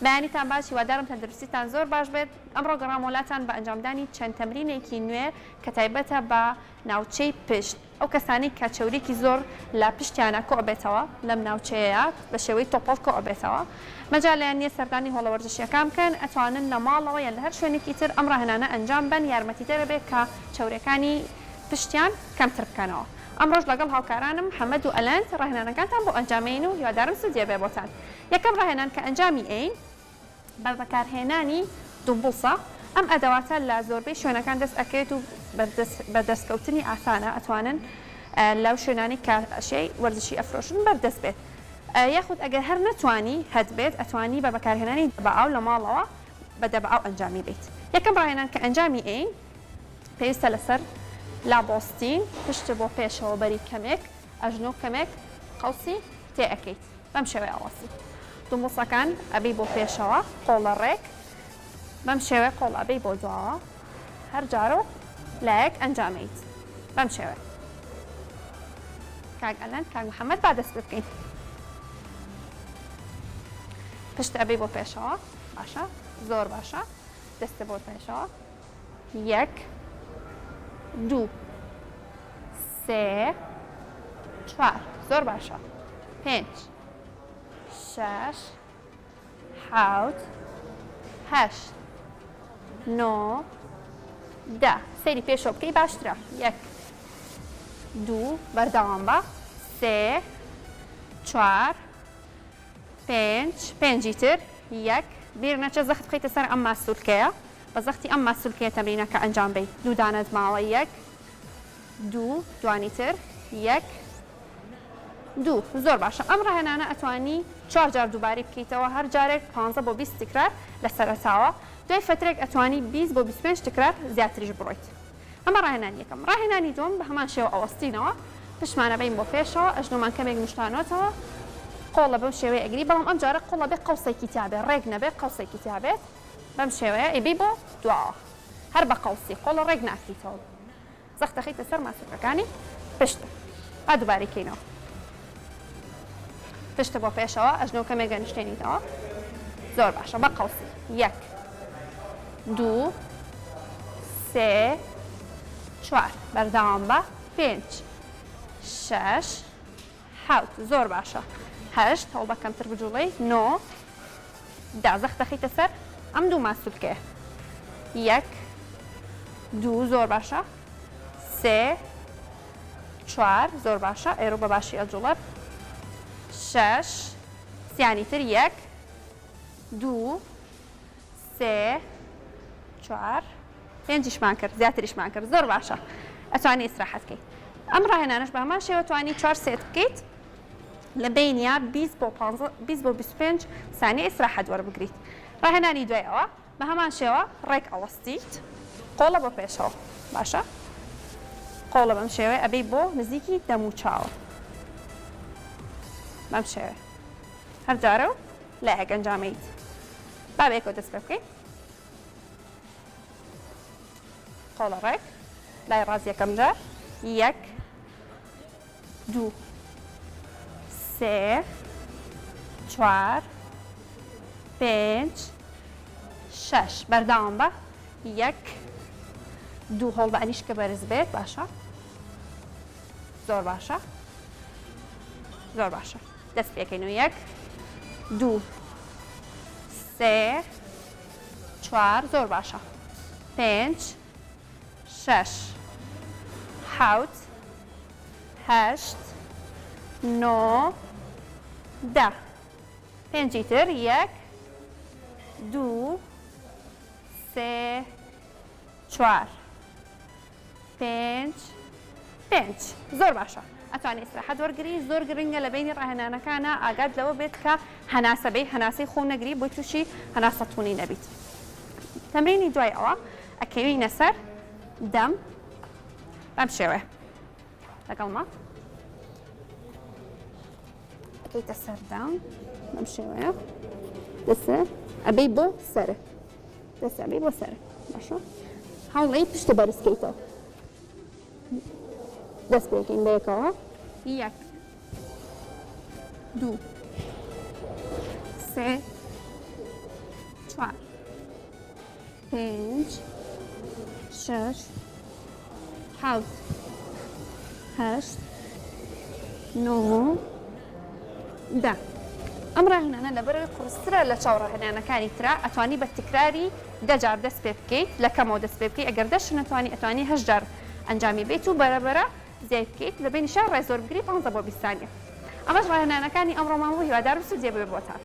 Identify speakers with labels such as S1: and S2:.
S1: بەیانیتان باش هیوادارم تەندروستیتان زۆر باش بێت ئەمڕۆ گەڕامەوە لاتان بە ئەنجامدانی چەند تەمرینێکی نوێ کە تایبەتە بە ناوچەی پشت ئەو کەسانەی کە چەوریکی زۆر لە پشتیانا کۆئەبێتەوە لەم ناوچەیەیا بە شێوەی تۆپەڵ کۆئەبێتەوە مەجالیان نیە سەردانی هۆڵە وەرزشیەکان بکەن ئەتوانن لە ماڵەوە یان لە هەر شوێنێکی تر ئەم ڕاهێنانە ئەنجام بەن یارمەتیدەرە بێت کە چەوریەکانی پشتیان کەمتر بکەنەوە ئەمڕۆش لەگەڵ هاوکارانم محمد و ئەلەند ڕاهێنانەکانتان بۆ ئەنجامەین و هیوادارم سوودی بێ بۆتان یەکەم ڕاهێنان کە ئەنجامی ئەین بە بەکارهێنانی دومبڵسە، ئەم ئەدەواتە لە زۆربەی شوێنەکان دەست ئەکەوێت و بەردەستکەوتنی ئاسانە، ئەتوانن لەو شوێنانەی کە ئەشیای وەرزشی ئەفرۆشن بەردەست بێت، یاخود ئەگەر هەر نەتوانی هەتبێت ئەتوانی بە بەکارهێنانی دەبە ئاو لە ماڵەوە بە دەبە ئاو ئەنجامی بەیت. یەکەم ڕاهێنان کە ئەنجامی ئەین پێویستە لەسەر لا بۆستین، پشت بۆ پێشەوە بەری کەمێک ئەژنۆ کەمێک قەوسی تێ ئەکەیت. بەم شێوەیە ئەوەستی دومبڵسەکان ئەبەی بۆ پێشەوە قۆڵە ڕێک بەم شێوەیە قۆڵ ئەبەی بۆ دواوە هەر جارە و لایەک ئەنجامەیت بەم شێوەیە کاک ئەلەند کاک محەممەد با دەست پێ بکەین پشت ئەبەی بۆ پێشەوە باشە زۆر باشە دەستە بۆ پێشەوە یەک دوو سێ چوار زۆر باشە پێنج شەش حەوت هەشت نۆ دە سەیری پێشەوە بکەی باشترە یەک دوو بەردەوام بە سێ چوار پێنج پێنجی تر یەک بیر نەچێ زەخت بخەیتە سەر ئەم ماسولکەیە بە زەختی ئەم ماسولکەیە تەمرینەکە ئەنجام بەی دوو دانەت ماوە یەک دوو دوانی تر یەک دوو زۆر باشە ئەم ڕاهێنانە ئەتوانی چوار جار دووبارەی بکەیتەوە هەر جارێک پانزە بۆ 20 تکرار لە سەرەتاوە دوای فترێک ئەتوانی 20 بۆ 25 تکرار زیاتریش بڕۆیت ئەمە ڕاهێنانی یەکەم ڕاهێنانی دووەم بە هەمان شێوە ئەوەستینەوە پشتمان ئەبەین بۆ پێشەوە ئەژنۆمان کەمێک نوشتانۆتەوە قۆڵە بەم شێوەیە ئەگری بەڵام ئەم جارە قۆڵە بێ قەوسێکی تیابێ ڕێک نەبێ قەوسێکی تیابێت بەم شێوەیە ئەیبەی بۆ دواوە هەر بە قەوسی قۆڵە ڕێک ناکەیتەوە زەخت دەخەیتە سەر ماسولکەکانی پشت با دووبارەی کەینەوە پشتە بۆ پێشەوە ئەژنۆ کەمێک گەنشتێنیتەوە زۆر باشە بە قەوسی یەک دوو سێ چوار بەردەوام بە پێنج شەش حەوت زۆر باشە هەشت هەوڵبە کەمتر بجوڵێی نۆ دە زەخت دەخەیتە سەر ئەم دوو ماسولکەیە یەک دوو زۆر باشە سێ چوار زۆر باشە ئێرۆ بە باشی ئەجوڵێ شەش سیانی تر یەک دوو سێ چوار پێنجیشمان کرد زیاتریشمان کرد زۆر باشە ئەتوانی ئیسراحەت کەیت ئەم ڕاهێنانەش بە هەمان شێوە توانی چوار سێت بکەیت لە بینیا 20 بۆ 20 بۆ 25 سانیە ئیسراحەت وەربگریت ڕاهێنانی دوای ئەوە بە هەمان شێوە ڕێک ئەوەستیت قۆڵە بۆ پێشەوە باشە قۆڵە بەم شێوەیە ئەبەی بۆ نزیکی دەموچاوە بەم شێوەیە هەر جارە و لایەک ئەنجامەیت با بەیەکەوە دەست پێ بکەین قۆڵە ڕێک لای ڕاست یەکەم جار یەک دوو سێ چوار پێنج شەش بەردەوام بە یەک دوو هۆڵ بە ئەنیشکە بەرز بێت باشە زۆر باشە زۆر باشە دەست پێکەین و یەک دوو سێ چوار زۆر باشە پێنج شەش حەوت هەشت نۆ دە پێنجی تر یەک دوو سێ چوار پێنج پێنج زۆر باشە ئەتوانی ئیسراحەت وەرگری زۆر گرنگە لە بەینی ڕاهێنانەکانا ئاگات لەوە بێت کە هەناسە بەی هەناسەی خۆو نەگری بۆی توشی هەناسە توونی نەبیت تەمرینی دوای ئەوە ئەکەوینە سەر دەم بەم شێوەیە لەگەڵما ئەکەیتە سەر دەم بەم شێوەیە دەسە ئەبەی بۆ سەر دەست ئەبەی بۆ سەر باشە هەوڵی پشتە بەرز کەیتەوە دەست پێکەین بەیەکەوە یەک دوو سێ. چوار پێنج شەش حەوت هەشت نۆ دە. ئەم ڕاهێنانە لەبەرئەوەی قوڕسترە لە چاو ڕاهێنانەکانی ترا ئەتوانی بە تکراری دە جار دەست پێ بکەیت لە کەمەوە دەست پێ بکەیت ئەگەر دەش نەتوانی ئەتوانی هەشت جار ئەنجامی بەیت و بەرە بەرە زیای بکەیت لە بەینیشا ڕێز وەربگری 15 بۆ 20 سانیە ئەمەش ڕاهێنانەکانی ئەمڕۆمان بوو هیوادارم سوودی بێ بۆتان.